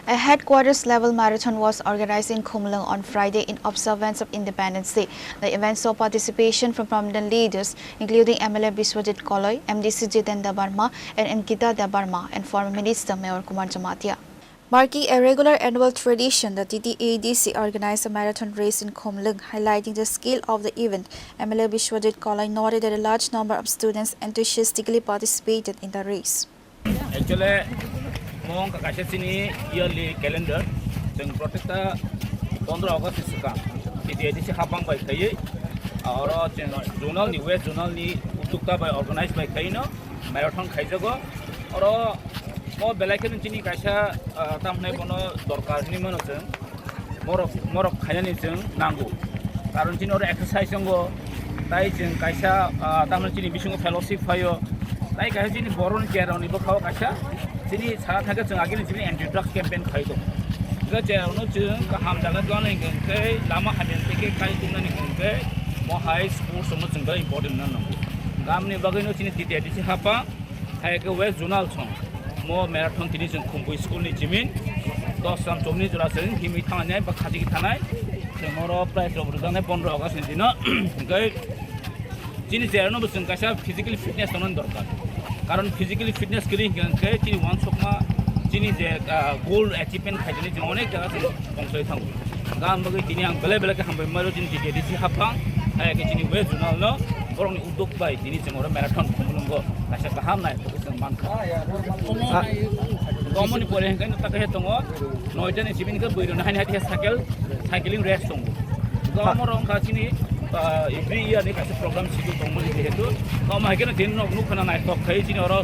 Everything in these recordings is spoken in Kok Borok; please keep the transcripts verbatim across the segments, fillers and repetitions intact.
A headquarters level marathon was organized in Khumulwng on Friday in observance of Independence Day. The event saw participation from prominent leaders, including M L A Biswajit Koloi, M D C Jiten Debbarma, and Ankita Debbarma, and former Minister Meher Kumar Jamatia. Marking a regular annual tradition, the T T A D C organized a marathon race in Khumulwng, highlighting the scale of the event. M L A Biswajit Koloi noted that a large number of students enthusiastically participated in the race. Actually, mo wngkha kaisa chini yearly calendar. Chwng protekta pondro August ni swkang T T A D C habang bai khaiwi, oro chwng zonal ni, west zonal ni utukta bai organize bai khaiwi no marathon khaijago. Oro mo belai kheno chini kaisa, ah, tamhinai bono dorkar hinwi mano chwng. Morok, morok khainani chwng nango. Karon chini oro exercise wngo. Tai chwng kaisa, ah, tamni chini bisingo fellowship phaio. Tai kaisa chini boroni chair rokni bwkhao kaisa chini sara thangkhe chwng agini chini anti drugs campaign khai tongo. Hwnkhe chair rokno chwng kaham jaga twlana hwnkhe lama hamya tei khe khai tongnani hwnkhe mo hai sports rokno chwng belai important wngna nango. Gamni bagwino chini T T A D C hapang. Hai khe West Zonal song mo marathon tini chwng Khumpui school ni chimin dos gram chomni jora chwng himwi thangnai ba khachigwi thanai. Chwng oro prize rok rwjaknai pondro August ni dino. Hwnkhe chini jerano bo chwng kaisa physically fitness tongnani dorkar. Karon physically fitness kwrwi hwnkhe chini uansukma chini je, ah, goal achievement khaijani chwng onek jaga chwng tongthai thango. Gam bagwi tini ang belai belai khe hambai mairo chini T T A D C hapang, hai khe chini West Zonal no borokni udduk bai tini chwng oro marathon Khumulwngo kaisa kaham nai chwng mankha. Ah. Gomoni pore hwnkhe no ta khe tongo noita ni simi khe bwrwi rok haini hai khe cycle, cycling race tongo. Gomoro wngkha chini, ah, every year ni kaisa program schedule tongmani jehetu. Gom hai khe no tini nok nukha na naithok khai chini oro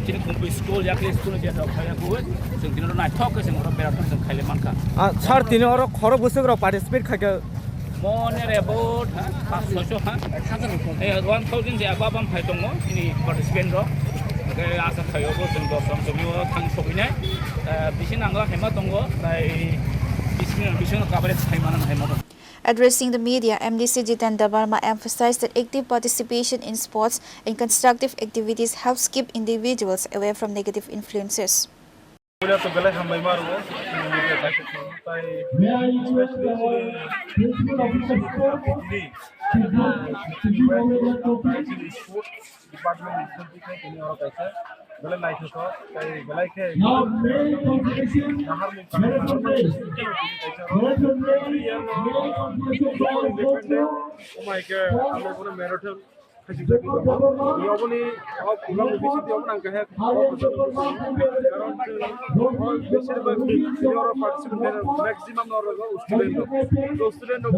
chini Khumpui school, yakli school ni jesok khai ya kuwi. Chwng tini oro naithok khe chwng oro marathon chwng khaile mankha. Ah, sir, tini oro khorok bwswk rok participate khaikha? Mo near about, ha, pas soiso, ha? Eh, one thousand je above am phai tongo, chini participant rok. Hwnkhe asa khaio bo chwng dos jon chwngno thang sogwinai. Eh, bisi nangla haima tongo, tai bisi, bisi coverage khai mana haima tongo. Addressing the media, M D C Jiten Debbarma emphasized that active participation in sports and constructive activities helps keep individuals away from negative influences. Puila to belai hambai ma rwo, tai especially chini sports department ni tini oro kaisa belai naithothok, tai belai khe nahar mung kaham kaham tini kaisa oro. Every year no independent, omo hai khe amo kono marathon Khaijak jagwi tongo. Tei oboni o program ni bisingtwi obo nang khe karon chwng o beshirbak tini oro participant khe maximum no rwgo student rok. To student rok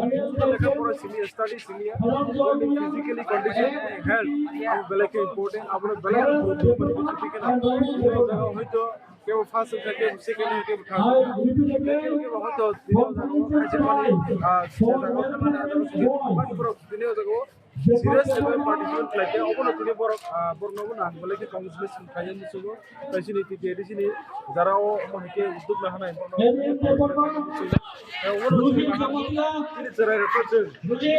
lekha pora simi study simi ya. Boni physically condition, health abo belai khe important, abono belai khe guruttopurno tini o jaga o hoito kebo first wngkha, kebo second wngkha, kebo third wngkha. Kebo kebo hoito tini o jaga o khaijak mani, ah, sijak mani, tini o jaga o serious level participant khlai khe obono tini borok, ah, borokno obono ang belai khe congratulation khlai ya muchungo. Tai chini T T A D C ni jara o omo hai khe udduk lahanai borokno obono chini chwrai rok khe chwng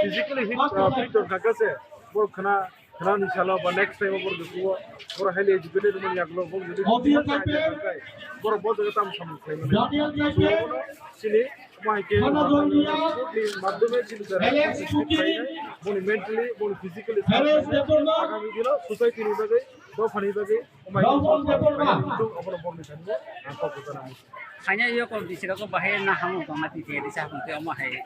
physically fit, ah, fit wngkha khe se borok khna, khna ni salo ba next time o borok kuo borok highly educated wngmani yagulo borok jodi borok bo jaga tamo samung khlai mano. Chini Omo hai khe sport ni madhyome chini jara khainai, boni mentally, boni physically, agami dino society ni bagwi, dopha ni bagwi, omo hai khe obono borni thani ang kok kwchana muchung. Khaina yo kok bisira ko bahai na hamu tongma titi risa hum te omo hai.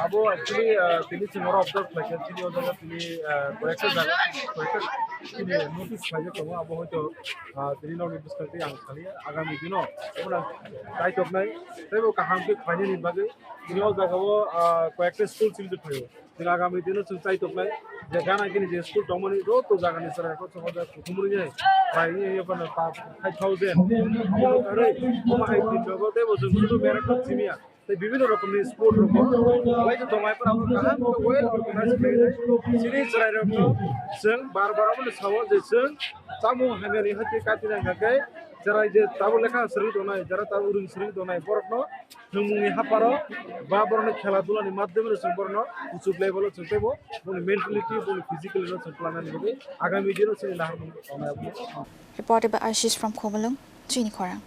Abo actually, ah, tini chwng oro observe khlai kha, chini o jaga tini, ah, koyekta jaga, koyekta chini notice khlai tongo, abo hoito Ah, tini nokni bwskang tei ang saliya, agami dino obono naitoknai teibo kaham khe khlainani bagwi tini o jaga o, ah, koyekta school simi tongphaio. Chwng agami dino chwng chaitoknai je gana gini je school tongmani joto jagani chwrairokno chwng o jaga kuthumrwi nai khlai wngya phano five thousand. Omo hai tini jogo teibo chwng sudu marathon simiya. Tei bibhinno rokomni sport rok bo khlai tong tongnai, phano abo kaham khe well organize khlai nai. Chini chwrai rok no chwng bar bar abo no sao je chwng chamung hamya ni hati kati nang kha khe chwrai je tabuk lekha swrwng tongnai, jara tabuk rwng swrwng tongnai borok no nwngmung ni haparo ba borok no khela dula ni madhyome no chwng borok no kuchuk level o chwng teibo boni mentality, boni physically no chwng twlang nani bagwi agami dino chini nahar mung tongnai abo no. Reported by Ashish from Khumulwng, Chini Khorang.